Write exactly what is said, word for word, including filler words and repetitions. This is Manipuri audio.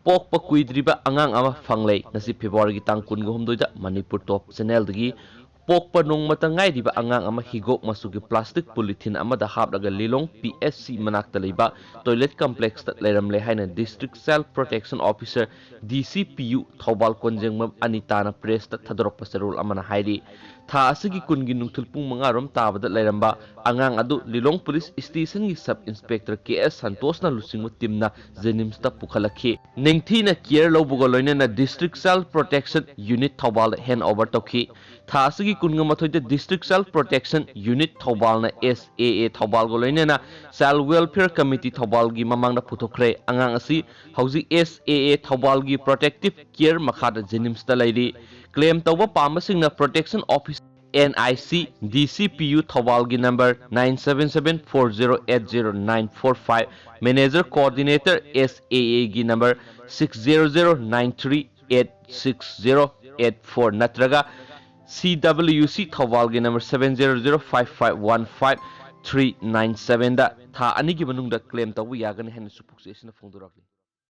ꯄꯣꯛꯄ ꯀꯨꯏꯗ꯭ꯔꯤꯕ ꯑꯉꯥꯡ ꯑꯃ ꯐꯪꯂꯦ꯫ ꯉꯁꯤ ꯐꯦꯕ꯭ꯔꯨꯋꯥꯔꯤꯒꯤ ꯇꯥꯡ ꯀꯨꯟꯒ ꯍꯨꯝꯗꯣꯏꯗ ꯃꯅꯤꯄꯨꯔ ꯇꯣꯞ ꯆꯦꯅꯦꯜꯗꯒꯤ ꯄꯣꯛꯄ ꯅꯣꯡꯃꯇ ꯉꯥꯏꯔꯤꯕ ꯑꯉꯥꯡ ꯑꯃ ꯍꯤꯒꯣꯛ ꯃꯆꯨꯒꯤ ꯄ꯭ꯂꯥꯁꯇꯤꯛ ꯄꯣꯂꯤꯊꯤꯟ ꯑꯃꯗ ꯍꯥꯞꯂꯒ ꯂꯤꯂꯣꯡ ꯄꯤ ꯑꯦꯁ ꯁꯤ ꯃꯅꯥꯛꯇ ꯂꯩꯕ ꯇꯣꯏꯂꯦꯠ ꯀꯝꯄ꯭ꯂꯦꯛꯁꯇ ꯂꯩꯔꯝꯂꯦ ꯍꯥꯏꯅ ꯗꯤꯁꯇ꯭ꯔꯤꯛ ꯆꯥꯏꯜ ꯄ꯭ꯔꯣꯇꯦꯛꯁꯟ ꯑꯣꯐꯤꯁꯔ ꯗꯤ ꯁꯤ ꯄꯤ ꯌꯨ ꯊꯧꯕꯥꯜ ꯀꯣꯟꯖꯦꯡꯕꯝ ꯑꯅꯤꯇꯥꯅ ꯄ꯭ꯔꯦꯁꯇ ꯊꯥꯗꯣꯔꯛꯄ ꯆꯦꯔꯣꯜ ꯑꯃꯅ ꯍꯥꯏꯔꯤ꯫ ꯊꯥ ꯑꯁꯤꯒꯤ ꯀꯨꯟꯒꯤ ꯅꯨꯡꯊꯤꯜ ꯄꯨꯡ ꯃꯉꯥ ꯔꯣꯝ ꯇꯥꯕꯗ ꯂꯩꯔꯝꯕ ꯑꯉꯥꯡ ꯑꯗꯨ ꯂꯤꯂꯣꯡ ꯄꯨꯂꯤꯁ ꯁ꯭ꯇꯦꯁꯟꯒꯤ ꯁꯕ ꯏꯟꯁꯄꯦꯛꯇꯔ ꯀꯦ ꯑꯦꯁ ꯁꯟꯇꯣꯁꯅ ꯂꯨꯆꯤꯡꯕ ꯇꯤꯝꯅ ꯖꯦꯅꯤꯝꯁꯇ ꯄꯨꯈꯠꯂꯛꯈꯤ꯫ ꯅꯤꯡꯊꯤꯅ ꯀꯤꯌꯔ ꯂꯧꯕꯒ ꯂꯣꯏꯅꯅ ꯗꯤꯁꯇ꯭ꯔꯤꯛ ꯆꯥꯏꯜ ꯄ꯭ꯔꯣꯇꯦꯛꯁꯟ ꯌꯨꯅꯤꯠ ꯊꯧꯕꯥꯜꯗ ꯍꯦꯟ ꯑꯣꯚꯔ ꯇꯧꯈꯤ꯫ ꯊꯥ ꯑꯁꯤꯒꯤ ꯀꯨꯟꯒ ꯃꯥꯊꯣꯏꯗ ꯗꯤꯁꯇ꯭ꯔꯤꯛ ꯆꯥꯏꯜ ꯄ꯭ꯔꯣꯇꯦꯛꯁꯟ ꯌꯨꯅꯤꯠ ꯊꯧꯕꯥꯜꯅ ꯑꯦꯁ ꯑꯦ ꯑꯦ ꯊꯧꯕꯥꯜꯒ ꯂꯣꯏꯅꯅ ꯆꯥꯏꯜ ꯋꯦꯜꯐꯤꯌꯔ ꯀꯃꯤꯇꯤ ꯊꯧꯕꯥꯜꯒꯤ ꯃꯃꯥꯡꯗ ꯄꯨꯊꯣꯛꯈ꯭ꯔꯦ꯫ ꯑꯉꯥꯡ ꯑꯁꯤ ꯍꯧꯖꯤꯛ ꯑꯦꯁ ꯑꯦ ꯑꯦ ꯊꯧꯕꯥꯜꯒꯤ ꯄ꯭ꯔꯣꯇꯦꯛꯇꯤꯚ ꯀꯤꯌꯔ ꯃꯈꯥꯗ ꯖꯦꯅꯤꯝꯁꯇ ꯂꯩꯔꯤ꯫ ꯀ꯭ꯂꯦꯝ ꯇꯧꯕ ꯄꯥꯝꯕꯁꯤꯡꯅ protection office and I C D C P U ꯊꯧꯕꯥꯜꯒꯤ number nine seven seven four zero eight zero nine four five, manager coordinator S A ꯑꯦꯒꯤ number six zero zero nine three eight six zero eight four ꯅꯠꯇ꯭ꯔꯒ ꯁꯤ ꯗꯕ꯭ꯂꯤꯎ ꯁꯤ ꯊꯧꯕꯥꯜꯒꯤ number seven zero zero five five one five three nine ꯁꯚꯦꯟꯗ ꯊꯥ ꯑꯅꯤꯒꯤ ꯃꯅꯨꯡꯗ ꯀ꯭ꯂꯦꯝ ꯇꯧꯕ ꯌꯥꯒꯅꯤ ꯍꯥꯏꯅꯁꯨ ꯄꯨꯛꯆꯦꯜ ꯑꯁꯤꯅ ꯐꯣꯡꯗꯣꯔꯛꯂꯤ꯫